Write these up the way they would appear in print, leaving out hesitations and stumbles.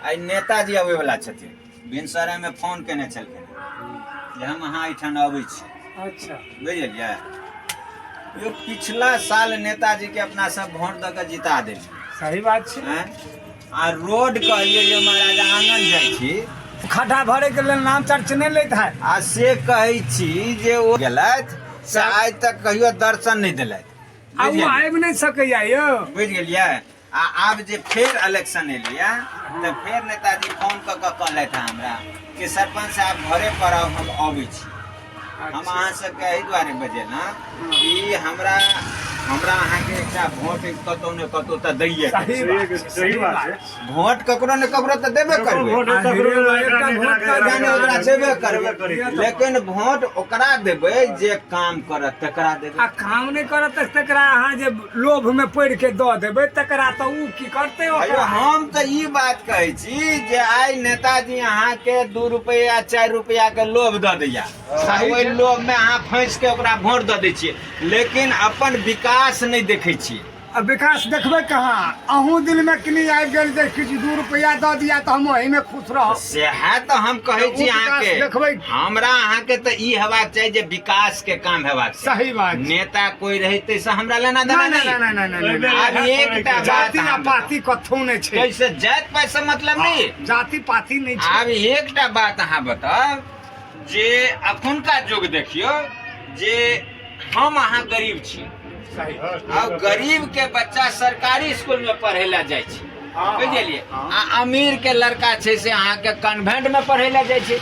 आइ नेताजी अबै वला छथिन। भिनसरेमे फोन केने छलखिन जे हम अहाँ एहिठाम अबै छी। अच्छा। बुझलियै? यो पिछला साल नेताजी के अपना सब वोट दऽ के जिता देलियै। सही बात छै। आँय? आ रोड कहलियै जे महाराज आंगन जाइ छी, खड्डा भरे के लेल नाम चर्च नहि लैत है। आ से कहै छी जे ओ गेलथि से आइ तक कहियो दर्शन नहि देलथि। आ ओ आबि नहि सकैया यौ। बुझि गेलियै? आ आब जे फेर इलेक्शन एलैया तऽ फेर नेताजी फोन कऽ कऽ कहलथि हमरा कि सरपंच साहब घरे पर आउ, हम अबै छी। हम अहाँ सबके एहि दुआरे बजेलहुँ कि हमरा हमरा अहाँके एकटा वोट कतौ ने कतौ तऽ दैये के सही छै। बात छै, सही बात छै। वोट ककरो ने ककरो तऽ देबे करबै। वोट ककरो एकटा वोट तऽ जाने ओकरा देबे करबै, करबै। लेकिन वोट ओकरा देबै जे काम करत तकरा देबै। आ काम नहि करत तऽ तकरा अहाँ जे लोभ में पड़ि के दऽ देबै तकरा तऽ उ की करतै अयो, ओकरा? हम तऽ ई बात कहै छी जे आइ नेताजी अहाँके 2 रुपया 4 रुपया के लोभ दऽ दैया, सही ओहि छै। लोभ में अहाँ फँसि के ओकरा वोट दऽ दै छियै, लेकिन अपन विकास नहि देखै छियै। आ विकास देखबै कहाँ? अहूँ दिल में कनी आबि गेल जे किछु 2 रुपया दऽ दिया तऽ हम ओहिमे खुश रहब। सएह तऽ हम कहै तऽ छी ओ विकास अहाँके। देखबै। हमरा अहाँके तऽ ई हेबाक चाही जे विकास के काम हेबाक चाही। सही बात छै। नेता कोई रहै ताहिसँ हमरा लेना देना नहि, नहि। नहि, नहि, नहि, नहि, नहि। आब एकटा बात जाति आ अहाँ पाति कथो नहि छै। ताहिसँ जाति पातिसँ मतलब नहि। जाति पाति नहि छै। आब एकटा बात अहाँ बताउ जे अखुनका युग देखियौ जे हम अहाँ गरीब छी। सही। आ गरीब के बच्चा सरकारी स्कूल में पढ़े ला जाइ छै, बुझलियै? आ अमीर के लड़का छै से अहाँके कॉन्वेंट में पढ़े ला जाइ छै।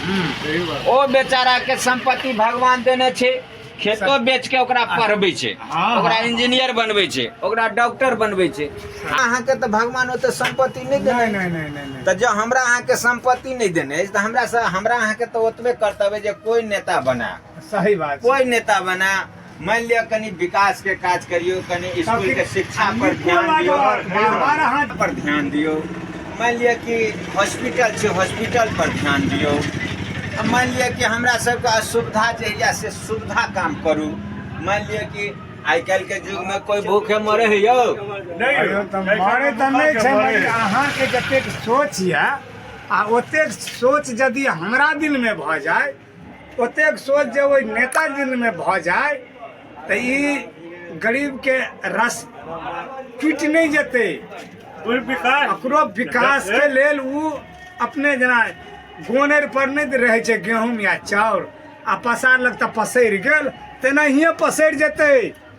ओ बेचारा के संपत्ति भगवान देने छै, खेतो बेच के ओकरा पढ़बै छै, ओकरा इंजीनियर बनबै छै, ओकरा डॉक्टर बनबै छै। अहाँके तऽ भगवान ओते संपत्ति नहि देने। नहि, नहि, नहि, नहि, नहि। तऽ जँ हमरा अहाँके संपत्ति नहि देने अछि तऽ हमरा से हमरा अहाँके तऽ ओतबे कर्तव्य जे कोइ नेता बना। सही बात छै। कोइ नेता बना, मानि लिअ कनि विकास के काज करियौ, कनि स्कूल के शिक्षा पर ध्यान दियौ, बार-बार अहाँ पर ध्यान दियौ, मानि लिअ कि हॉस्पिटल छै हॉस्पिटल पर ध्यान दियौ, आ मानि लिअ कि हमरा सबके असुविधा जे होइया से सुविधा काम करू। मानि लिअ कि आइ काल्हि के युग में कोइ भूखे मरे है यौ? नहि, अयो तऽ मरे तऽ नहि छै, मगर अहाँके जतेक सोच यऽ आ ओतेक सोच यदि हमरा दिलमे भऽ जाय, ओतेक सोच जे ओहि नेता दिलमे भऽ जाय तऽ ई गरीबके रस टूटि नहि जेतै। कोइ विकास ओकरो विकासके लेल ओ अपने जेना गोनरि पर नहि रहै छै गेहूँ या चाउर आ पसारलक तऽ पसरि गेल, तेनाहिए पसरि जेतै।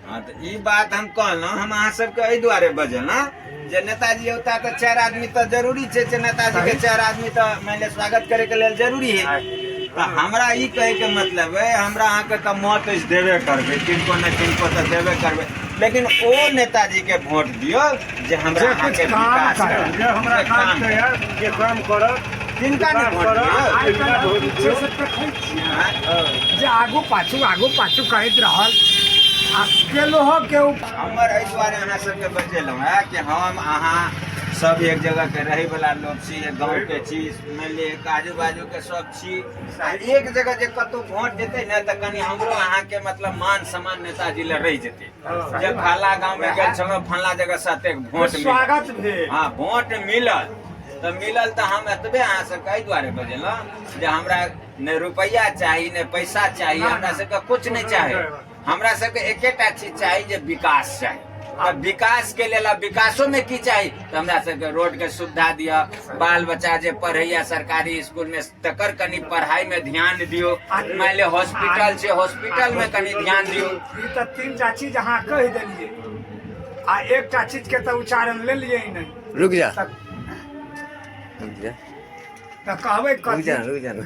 हाँ, तऽ ई बात हम कहलहुँ, हम अहाँ सबके एहि दुआरे बजेलहुँ जे नेताजी औता तऽ 4 आदमी तऽ जरूरी छै, जे नेताजी के 4 आदमी तऽ मानि लिअ स्वागत करे के लेल जरूरी है। तऽ हमरा ई कहै के मतलब है, हमरा अहाँके तऽ मत अछि देबे करबै, किनको ने किनको तऽ देबे करबै, लेकिन ओ नेताजी के वोट दियौ जे हमरा जे अहाँके कुछ काम विकास करत। करत। जे हमरा जे काम काम करत, जे काम करत, तिनका ने विकास वोट करत, दियौ। आइ तिनका काल्हि वोट हम दियौ। से देखै छियै हाँ? जे आगू पाछू आगू पाछू कहैत रहल आ केलहो के हमर एहि दुआरे अहाँ सबके बजेलहुँ हेँ कि हम अहाँ सब एक जगह के रहै वाला लोक छी, एक गाँव के छी, मानि लिअ एक आजू बाजू के सब छी, आ एक जगह जे कतौ वोट जेतै ने तऽ कनि हमरो अहाँके मतलब मान सम्मान नेताजी लए रहि जेतै। जे फल्ला गाँव में गेल छलहुँ फल्ला जगह से एतेक वोट मिलल। स्वागत भेल। हाँ, वोट मिलल तऽ मिलल। तऽ हम एतबे अहाँ सबके एहि दुआरे बजेलहुँ जे हमरा ने रुपैआ चाही ने पैसा चाही, हमरा सबके कुछ नहि चाही, हमरा सबके एकेटा चीज चाही जे विकास चाही। तऽ विकास के लेल आब विकासो में की चाही तऽ हमरा सबके रोड के सुविधा दिअ, बाल बच्चा जे पढ़ैया सरकारी स्कूल में तकर कनि पढ़ाई में ध्यान दियौ, मानि लिअ हॉस्पिटल छै हॉस्पिटल में कनि ध्यान दियौ। ई तऽ 3टा चीज अहाँ कहि देलियै आ एकटा चीज के तऽ उच्चारण लेलियै नहि। रुक जा, तऽ रुक जा, तऽ कहबै रुक कथी? जा, रुक जा ना।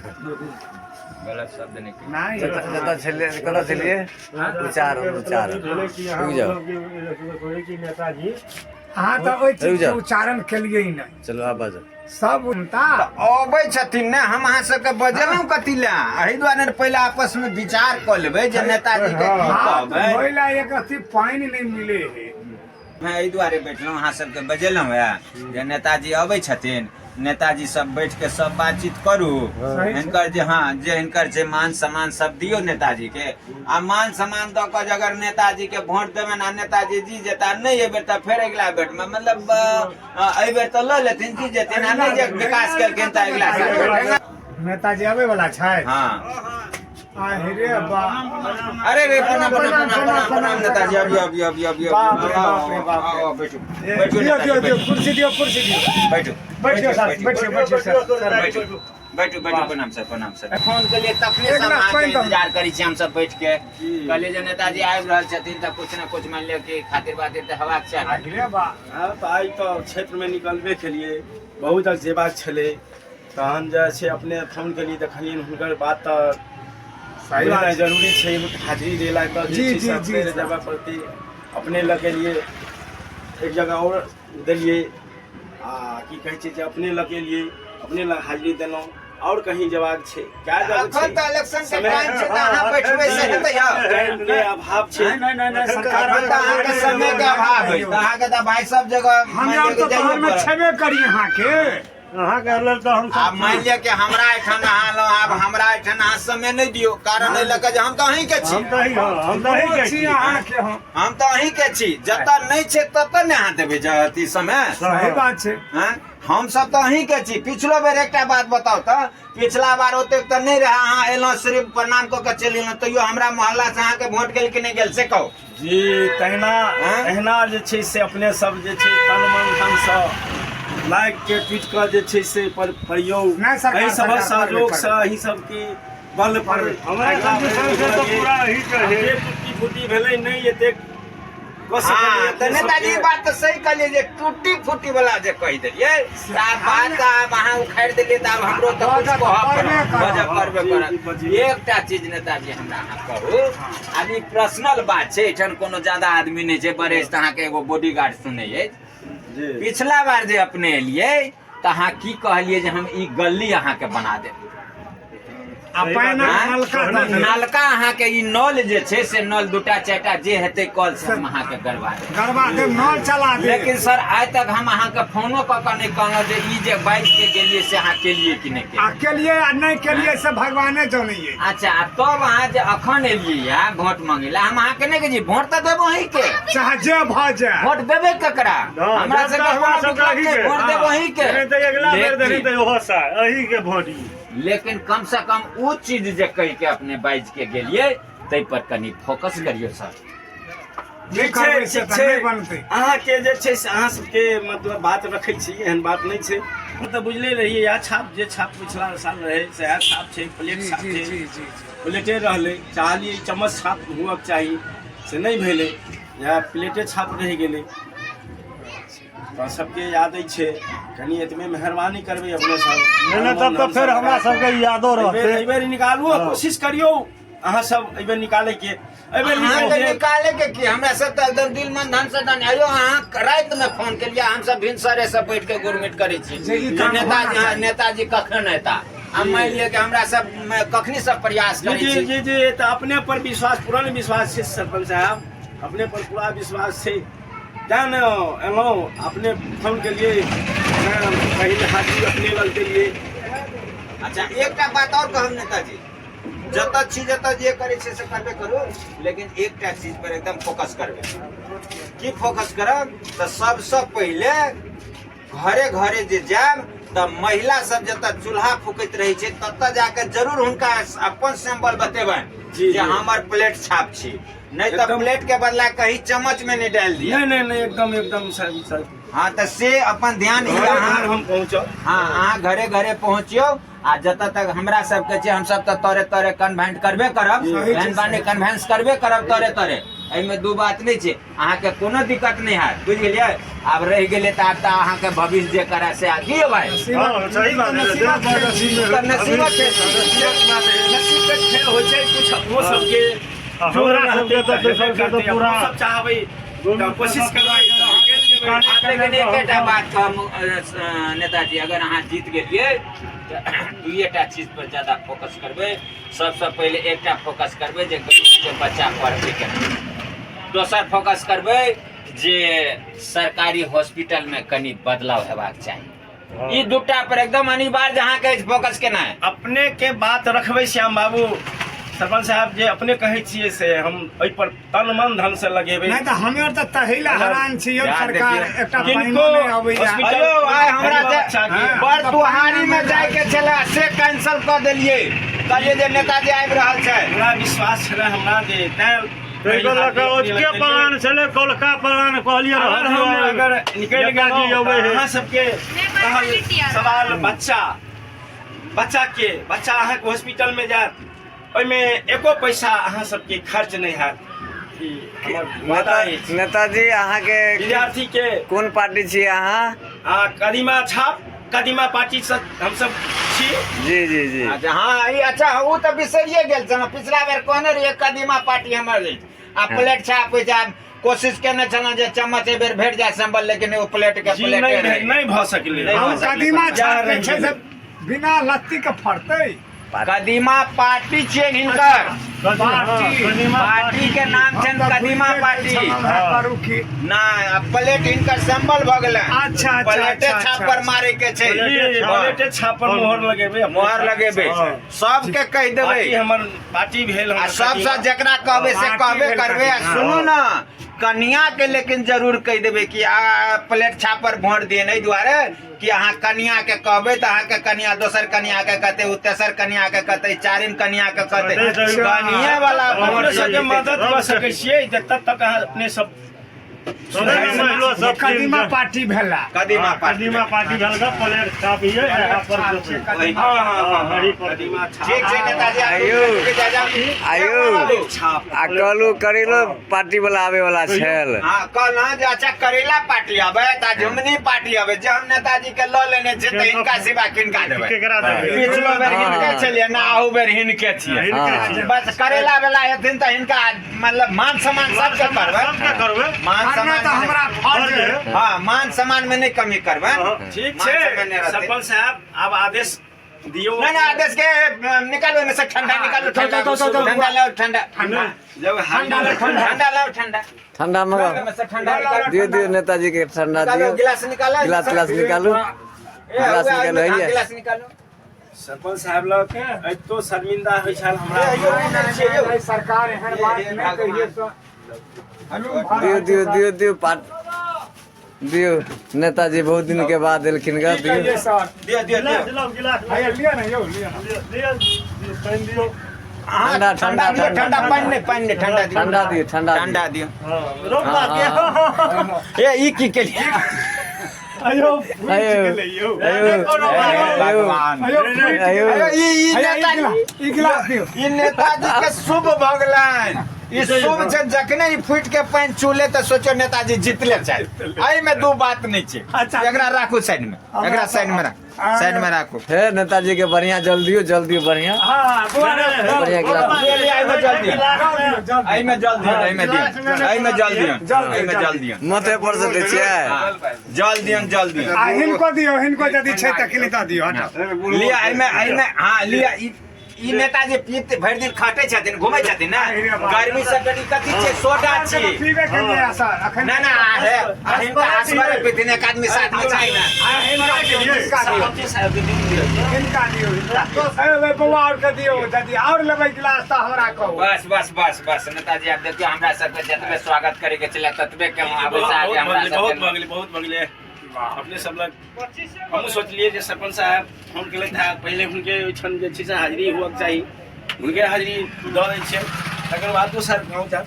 गलत शब्द नहि कही। नहि। कतऽ छलियै, कतऽ छलियै? उच्चारण, उच्चारण। भेलै कि अहाँ रुक जाउ। मतलब कि कहै कि नेताजी अहाँ तऽ ओहि रुक चीज के जाउ। उच्चारण केलियै नहि। चलू आब बाजू। सब उनता अबै छथिन ने, हम अहाँ सबके बजेलहुँ कथी लए? एहि दुआरे ने पहिले आपस में विचार कऽ लेबै जे नेताजी के की हाथ कहबै। धोइ ला एक अथी पानि नहि मिले है। हम एहि दुआरे बैठलहुँ, अहाँ सबके बजेलहुँ हे जे नेताजी अबै छथिन, नेताजी सब बैठ के सब बातचीत करू। सही छै। हिनकर जे, हाँ, जे हिनकर छै मान सम्मान सब दियौ नेताजी के। आ मान सम्मान दऽ कऽ जे अगर नेताजी के वोट देबनि आ नेताजी जी जेता नहि एहि बेर, तऽ फेर अगिला बेर मे मतलब एहि बेर तऽ लऽ लेथिन, जी जेथिन आ नहि जे विकास केलखिन तऽ अगिला साल। नेताजी आबै वाला छै। हाँ। आहे रे बा। अरे रे, प्रणाम प्रणाम प्रणाम प्रणाम प्रणाम नेताजी, अबियो अबियो अबियो अबियो। बाप रे, बाप रे, बाप रे। आओ, बैठू बैठू। दियौ नेताजी, दियौ दियौ। बैठू। कुर्सी दियौ, कुर्सी दियौ। बैठू। बैठियौ सर, बैठियौ, बैठियौ सर। बैठू बैठू बैठू। प्रणाम सर, प्रणाम सर। फोन के लिए तखने एक सब गिलास अहाँके पानि दऽ। इंतजार करै छी हमसब बैठ के। कहलियै जे नेताजी आबि रहल छथिन तऽ कुछ ने कुछ मानि लिअ कि खातिर बातिर तऽ हेबाक चाही। आहे रे बा। हँ, तऽ आइ तऽ क्षेत्रमे निकलबे केलियै, बहुत जेबाक छलै, तहन जे छै अपने फोन केलियै, देखलियनि हुनकर बात तऽ सही बात बुझनाइ छै। जरूरी छै हाजिरी देला तऽ जे जी, छै जी, से जी, अपने सर। देबऽ पड़तै। अपने लऽ गेलियै, एक जगह आओर देलियै आ की कहै छै जे अपने लऽ गेलियै, अपने लग हाजिरी देलहुँ, आओर कहीं जेबाक छै, कए जगह अखन छै। तऽ इलेक्शन के समय- टाइम छै तऽ अहाँ बैठबै से हेतै यौ? टाइम के अभाव छै। नहि नहि नहि, सरकार अखन तऽ अहाँके समय के अभाव अछि तऽ अहाँके तऽ भाइ सब जगह हम मानि आर लिअ तऽ कि जाइए तहन पड़त। छेबे करी अहाँके। अहाँके लेल तऽ हम आब मानि लिअ कि हमरा एहिठाम अहाँ लग, आब हमरा एहिठाम अहाँ समय नहि दियौ, कारण एहि लऽ कऽ जे हम तऽ अहीँके छी। हम तऽ हम तऽ अहीं के छी छी। अहाँके हम। हम तऽ अहीँके छी, जतऽ नहि छै ततऽ ने अहाँ देबै अथी समय। सही बात छै। हँ, हम सब तऽ अहीँके छी। पिछलो बेर एकटा बात बताउ तऽ, पिछला बार ओतेक तऽ नहि रहै, अहाँ एलहुँ सिर्फ प्रणाम कऽ के चलि गेलहुँ, तैयो हमरा मोहल्लासँ अहाँके वोट गेल कि नहि गेल से कहू। जी, तहिना। हँ? तहिना जे छै से अपने सब जे छै तन मन धनसँ लागि के टूटि कऽ जे छै से पर प्रयोग नहि, सरकार- एहि सभक सरकार करबे सहयोगसँ, करबै। एहि सबके बल पर हमरा सबके संगे तऽ पूरा अही के है। जे टूटी फूटी भेलै नहि एतेक कऽ सकलियै हाँ, अपने तऽ नेताजी सबके। बात तऽ सही कहलियै जे टूटी फूटी वाला जे कहि देलियै तऽ आब बात तऽ आब अहाँ उखाड़ि देलियै तऽ आब हमरो तऽ कुछ बजऽ कहऽ पड़बे पड़त, करत। बजऽ पड़बे जी, करत। जी, बजियौ। एकटा चीज नेताजी हमरा अहाँ कहू, आब ई पर्सनल बात छै, एहिठाम कोनो ज्यादा आदमी नहि छै, बड़े तऽ अहाँके एगो बॉडीगार्ड सुनै अछि। जी। पिछला बार जे अपने एलियै तऽ अहाँ की कहलियै जे हम ई गली अहाँके बना देब। आ पानिक आँय? नलका दऽ देब। नलका अहाँके ई नल जे छै से नल दूटा चारिटा जे हेतै कल से हम अहाँके गड़बा देब। गरबा देब, नल चला देब। लेकिन सर आइ तक हम अहाँके फोनो कऽ कऽ नहि कहलहुँ जे ई जे बाजि के गेलियै से अहाँ केलियै कि नहि आ केलियै। केलियै आ नहि केलियै से भगवाने जनैयै। अच्छा, आ तब अहाँ जे अखन एलियै हे वोट मांगे लए, हम अहाँके नहि कहै छी वोट तऽ देबो अहीं के, चाहे जे भऽ जाय। वोट देबै ककरा? हँ, हमरा जब सबके तक हमरा कोनो सबके दिक्कत अहीं नहि, के। वोट देबो अहीं के। नहीं तऽ अगिला बेर देली लेकिन तऽ ओहो साल अही के वोट ई। लेकिन कम से कम ओ चीज जे कहि के अपने बाजि के गेलियै ताहि पर कनि फोकस करियौ सर। जे ठीक छै, करबै से ठीक तऽ छै। नहि बनतै। अहाँके जे छै से अहाँ सबके मतलब बात रखै छी, एहन बात नहि छै। हम तऽ बुझले रहियै इएह छाप जे छाप पिछला साल रहै सएह छाप छै, प्लेट जी छाप जी छै, जी जी जी। प्लेटे रहलै। चाहलियै चम्मच छाप हुअके चाही, से नहि भेलै, इएह प्लेटे छाप रहि गेलै। तऽ सबके याद छै, कनि एतबे मेहरबानी करबै अपने सब। नहि नहि, तब तऽ फेर हमरा सबके यादो रहतै। एहि बेर निकालू, कोशिश करियौ अहाँ सब एहि बेर निकालैके, एहि बेर अहाँके निकालि निकाले के की, हमरा सब तऽ एकदम दिल मन धन से धन। आयो अहाँ राति में फोन केलियै, हम सब भिनसरे से बैठ के गुरमिट करै छी जे ई जे काम नेताजी होना हाँ, चाही। नेताजी कखन एता। आ मानि लिअ कि हमरा सब कखनी सब प्रयास जी करै जी छी। जी जी, तऽ अपने पर विश्वास, पूर्ण विश्वास छै सरपंच साहब, अपने पर पूरा विश्वास छै, तेँ ने एलहुँ, अपने फोन केलियै, पहिल हाजिरी अपने लग देलियै। अच्छा, एकटा बात और कहब नेताजी, जतऽ छी जतऽ जे करै छै से करबे करू, लेकिन एकटा चीज पर एकदम फोकस करबै। की फोकस करब? तऽ सबसँ पहिले घरे घरे जे जायब तऽ महिला सब जतऽ चूल्हा फूकैत रहै छै ततऽ जाके जरूर हुनका अपन सिंबल बतेबनि जी, जे जी। हमर प्लेट छाप छी, नहि तऽ एकदम। प्लेट के बदला कहीं चम्मच में नहि डालि दिअ। नहि नहि नहि, एकदम एकदम सर सर। हाँ, तऽ से अपन ध्यान ई घरे अहाँ घर हम पहुँचब। हाँ, अहाँ घरे घरे पहुँचियौ आ जतऽ तक हमरा सबके छै हमसब तऽ तोरे तोरे कन्वेंट करबे करब, सही छै, एहन बात नहि, कन्वेंस करबे करब तोरे तोरे, एहिमे दू बात नहि छै, अहाँके कोनो दिक्कत नहि हैत, बुझि गेलियै? आब रहि गेलै तऽ आब तऽ अहाँके भविष्य जे करय से। आ दियौ भाई। हाँ, सही बात है। तऽ नसीबक खेल। नसीबके खेल होइ छै, कुछ अपनो सबके हमरा सबके तऽ दोसर के तऽ पूरा सब चाहबै तऽ कोशिश करबै। लेकिन एकेटा बात कहब नेताजी, अगर अहाँ जीत गेलियै तऽ दुइएटा चीज पर ज्यादा फोकस करबै। सबसँ पहिले एकटा फोकस करबै जे गरीबके बच्चा पढ़बै केना, दोसर फोकस करबै जे सरकारी हॉस्पिटल में कनी बदलाव हेबाक चाही। ई दूटा पर एकदम अनिवार्य अहाँके अछि फोकस केनाइ। अपने के बात रखबै श्याम बाबू, सरपंच साहब जे अपने कहै छियै से हम एहि पर तन मन धन से लगेबै। नहि तऽ हमे आर तऽ तही लए हैरान छी यौ यार सरकार, देखियौ। एकटा किनको पानिओ नहि अबैया। हॉस्पिटल- अयो आइ हमरा गरीब बच्चा के। बड़ दुहारी में जाय के छलै से कैंसिल कऽ देलियै, कहलियै जे नेताजी आबि रहल छै। पूरा विश्वास छलै हमरा जे तैं ताहि लऽ कऽ ओतके प्लान छलै, कौलका प्लान कहलियै अगर रहऽ हम दियौ, अगर निकलि नेताजी गेलहुँ अबै तऽ है। अहाँ सबके कहल सवाल बच्चा बच्चा के बच्चा अहाँके हॉस्पिटल में जायत, ओहिमे एको पैसा अहाँ सबके खर्च नहि हैत। ई हमर वादा अछि। नेताजी अहाँके विद्यार्थी के कोन पार्टी छियै अहाँ? आ कदीमा छाप, कदीमा पार्टी से हमसब छी। जी जी जी। अच्छा हाँ, ई अच्छा ओ तऽ बिसरिए गेल छलहुँ, पिछला बेर कहने रहियै कदीमा पार्टी हमर अछि आ प्लेट छाप होइ छै। कोशिश केने छलहुँ जे चम्मच एहि बेर भेट जाय संबल, लेकिन ओ प्लेट के जी प्लेटे नहि रहि नहि भऽ सकलै। नहि हम भऽ सकलै। कदीमा छाप जे छै रहि से बिना लत्ती के फड़तै। कदीमा पार्टी छियनि हिनकर, पार्टी। कदीमा पार्टी के नाम छनि हम तऽ कदीमा भुलि गेल पार्टी। छलहुँ, हमरा करू की। नहि, आब प्लेट हिनकर संबल भऽ गेलनि। अच्छा, अच्छा, प्लेटे अच्छा, छाप अच्छा, पर मारे के छै। जी, प्लेटे छाप पर मोहर लगेबै, अपने मोहर लगेबै, हँ। सबके कहि देबै। पार्टी हमर पार्टी भेल आ हमर सबसँ कदीमा। जकरा कहबै से पार्टी कहबे भेल करबै। आ कदीमा। सुनू ने, कनिया के लेकिन जरूर कहि देबै कि आ प्लेट छाप पर भोट दिए, एहि दुआरे कि अहाँ कनिया के कहबै तऽ अहाँके कनिया दोसर कनिया के कहतै, ओ तेसर कनिया के कहतै, चारिम कनिया के कहतै। कनिया वाला अपने भोट सबके मदद कऽ सकै छियै जतऽ तक अहाँ अपने सब। कदीमा पार्टी भेला, कदीमा पार्टी, कदीमा पार्टी भेल ग, प्लेट छाप ये यहाँ पर ओहि। हाँ हाँ हाँ, यही पर। कदीमा छाप। ठीक छै नेताजी, आब आयौ। आयौ। छाप। आ कहलू करेलो पार्टी वाला आबे वाला छल। हाँ कहलहुँ जे अच्छा करेला पार्टी आबै तऽ झुमनी पार्टी आबै, जे हम नेताजी के लऽ लेने छियै तऽ हिनका सिवा किनका देबै? केकरा देबै? पिछलो बेर हिनके छलियै ना, अहू बेर हिनके छियै। हिनके छियै। बस करेला वाला हेथिन तऽ हिनका मतलब मान सम्मान सबके करबै, सबके करबै। मान करना सम्मान तऽ हमरा फर्ज है। हाँ, मान सम्मान में नहीं कमी करबै। हाँ। ठीक मान छै सम्मान नहि रहतै। सरपंच साहब, आब आदेश दियौ। नहीं नहीं, आदेश के निकालो एहिमे से ठंडा निकालो, ठंडा ठंडा लाओ, ठंडा ठंडा जब ठंडा ले, ठंडा। ठंडा लाओ, ठंडा ठंडा मंगाओ, एहिमे से ठंडा निकालो। दियौ दियौ नेताजी के ठंडा निकालो दियौ। गिलास निकालो, गिलास गिलास निकालू, ए, गिलास हुआ, निकालू, एहिमे हैया। गिलास निकालो। सरपंच साहब लग एतो शर्मिंदा होइ छल हमरा। ए, यौ, नहि, नहि, नहि, सरकार एहन बात नहि कहिए सर। दियौ दियौ दियौ दियौ पाट दियौ, नेताजी बहुत दिन के बाद एलखिन ग, की कहिए दियौ। सर? दियौ दियौ गिलास दियौ। लाओ, गिलास लाओ। हैया लिअ ने यौ, लिअ ने। लिअ, लिअ, पानि दियौ। अहाँ ठंडा, ठंडा दियौ, ठंडा, ठंडा पानि नहि, पानि नहि, ठंडा दियौ, ठंडा दियौ, ठंडा दियौ। ठंडा दियौ। हाँ, रोपा के। ए ई की केलियै? अयो आयौ गेलै यौ। आयौ आयौ भगवान। अयो फूटि आयौ। गेलै। अरे, ई हैया, ई नेता गिलास, ई गिलास दियौ। ई नेताजी के शुभ भऽ गेलनि, ई शुभ छै। जखने ई फूटि के पानि चूले तऽ सोचो नेताजी जीतले छथि, एहिमे दू बात नहि छै। अच्छा। एकरा राखू साइड में, एकरा साइड में राखू, साइड में राखू। हे नेताजी के बढ़िया जल दियौ, जल दियौ बढ़िया। हाँ, बौआ रे, बढ़िया गिलास। ले, ले, एहिमे जल दियौ, जल दियौ, जल दियौ। एहिमे जल दियौ, एहिमे दियौ, एहिमे जल दियौ, जल दियौ, एहिमे जल दियौ। माथे पर से दै छियै। हाँ, जल दियौ, जल दियौ। आ हिनको दियौ, हिनको यदि छै तऽ कनि दऽ दियौ, हटाउ। लिअ एहिमे, एहिमे, हाँ लिअ। ई ई नेताजी पीत भरि दिन खटै छथिन, घुमै छथिन ने, गर्मी से कनि कथी छै, सोडा छी। पीबे के लिए सर अखन। ना ना, हे आ हिनका असगरे पीथिन, एक आदमी साथ में चाही ना। आ हिनका दियौ, हिनका दियौ, हिनका दियौ, हिनका ए बौआ आओर के दियौ, यदि आओर लेबै गिलास तऽ हमरा कहू। बस बस बस बस नेताजी, आब देखियौ हमरा सबके जतबे स्वागत करे के छलै ततबे के आबै से आगे बहुत हमरा भऽ गेलै, बहुत सबके भऽ गेलै, बहुत भऽ गेलै। अपने सब लग हमहूँ सोचलियै जे सरपंच साहब फोन केलथि हँ, पहिले हुनके ओहिठाम जे छै से हाजिरी हुअके चाही, हुनके हाजिरी दऽ दै छियै, तकर बाद दोसर गाँव जायब।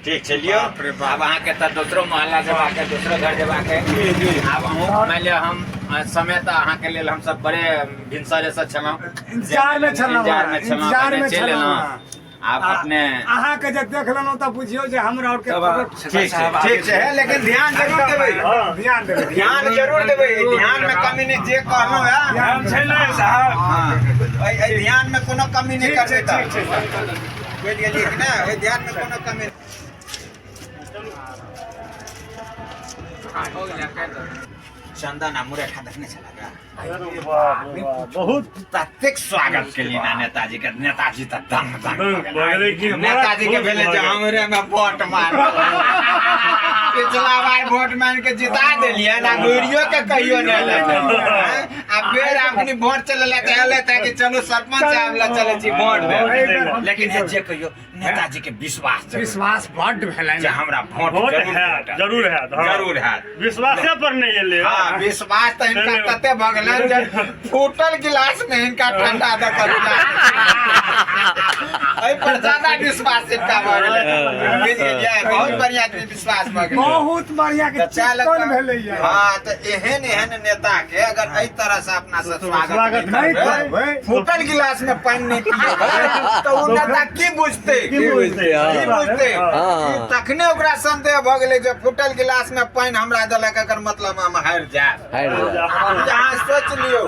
ठीक छै, लियौ। आब अहाँके तऽ दोसरो मोहल्ला जेबाक है, दोसरो घर जेबाक है। आब अहूँ मानि लिअ, हम समय तऽ अहाँके लेल हमसब बड़े भिनसरे से छलहुँ, इंतजार मे छलहुँ, इंतजार मे छलहुँ, इंतजार अपने मे चलि छलहुँ। एलहुँ। आब अपने अहाँके जे देख लेलहुँ तऽ बुझियौ जे हमरा आरके तब ठीक छै, ठीक छै, हे, लेकिन ध्यान जरूर देबै, ध्यान देबै, ध्यान जरूर देबै, ध्यान में कमी नहि, जे कहलहुँ है ध्यान छै ने साहब? हाँ, एहि ध्यान में कोनो कमी नहि ठीक छै, करबै तऽ ठीक छै सर। बुझि गेलियै कि नहि? ओहि ध्यान में कोनो कमी नहि। हो गेलै, काटि दू। चंदन आ मुरैठा देखने छला का? बाप रे बाप, बहुत ततेक स्वागत केली ना नेताजी के, नेताजी तऽ दंग दंग दंग भऽ गेलै कि बड़ा नेताजी के खुश भेलै भऽ जे गेल। हमरे में वोट मार, पिछला बार वोट मारि के जिता देलियै ना, घुरियो के कहियो नहि एलै। आ फेर अपनी वोट चलेला तऽ एलै तऽ कि चलू सरपंच साहब लग चलै छी वोट देब। लेकिन हे जे कहियो नेताजी के विश्वास जरूर विश्वास बड्ड भेलनि जे हमरा वोट वोट जरूर हैत, भेटत। जरूर हैत, हँ। जरूर हैत। विश्वासे पर नहि एलै। हाँ, विश्वास तऽ हिनका तते भऽ गेलनि जे फूटल गिलास में हिनका ठंडा दऽ कऽ पिला। एहि पर ज्यादा विश्वास हिनका भऽ गेलै, बुझि गेलियै? बहुत बढ़िया आदमी विश्वास भऽ गेलै। बहुत बढ़िया के तऽ चाहे चिक्कन लगता- भेलैया। हाँ, तऽ एहन एहन नेता के अगर एहि तरह से अपना से स्वागत स्वागत नहि नहि करबै, करबै, फूटल गिलास में पानि नहि पिएबै, तऽ ओ नेता की बुझतै? की बुझतै? हँ। की बुझतै? हँ। तखने ओकरा संदेह भऽ गेलै जे फूटल गिलास में पानि हमरा देलक, एकर मतलब हम हारि जायब। हारि जायब। अहाँ सोच लियौ,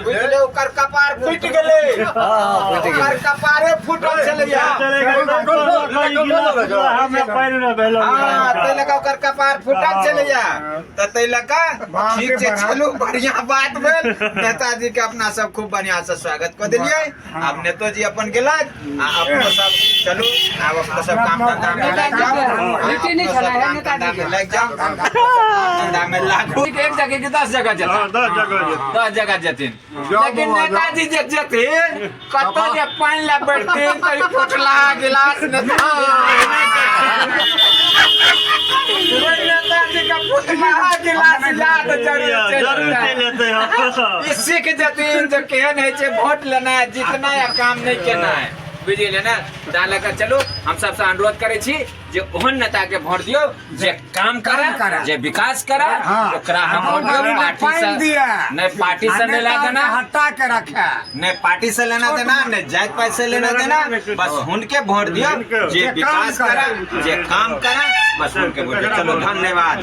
बुझलियै? ओकर कपार फूटि गेलै। हँ, फूटि ओकर गेलै। कपारे फूटल छलैया। हमरा पानि नहि भेल। हाँ, ताहि लऽ कऽ ओकर कपार फूटल छलैया, तऽ ताहि लऽ कऽ बाप रे ठीक छै। बाप। चलू, बढ़िया बात भेल। नेताजी के अपना सब खूब बढ़िया से स्वागत कऽ देलियै। आब नेतोजी अपन गेलथि आ अपनो सब चलू, आब अपनो सब काम धंधा में लागि जाउ। लिट्टी नहि अपनो सब छलै काम धंधा में लागि जाउ, धंधा में लागू। एक जगह के 10 जगह जेता। 10 जगह जेतै। 10 जगह जेथिन, लेकिन नेताजी जे जेथिन, कतौ जे पानि लए बैठथिन तऽ ई फुटला गिलास नेता, नेताजी के फुटला गिलास याद जरूर चलि जरूर जेतै। चलि एतै, हँ। ई सीख जेथिन जे केहन होइ छै वोट लेनाइ, जीतनाइ आ काम नहि केनाइ, बुझि गेलियै ने? ताहि लऽ कऽ चलू, हम सबसँ अनुरोध करै छी जे ओहन नेता के वोट दियौ जे काम करे, करे। जे विकास करे। हाँ। ओकरा हम वोट दियौ। गरीब पार्टी पानि से दिए। नहि, पार्टी से नहि लेना देना। हटा के रखे। नहि पार्टी से लेना देना, नहि जाति पाति से लेना देना, बस हुनके वोट दियौ जे जे काम विकास करे। करे, जे काम करे, बस हुनके वोट दियौ। चलो, धन्यवाद।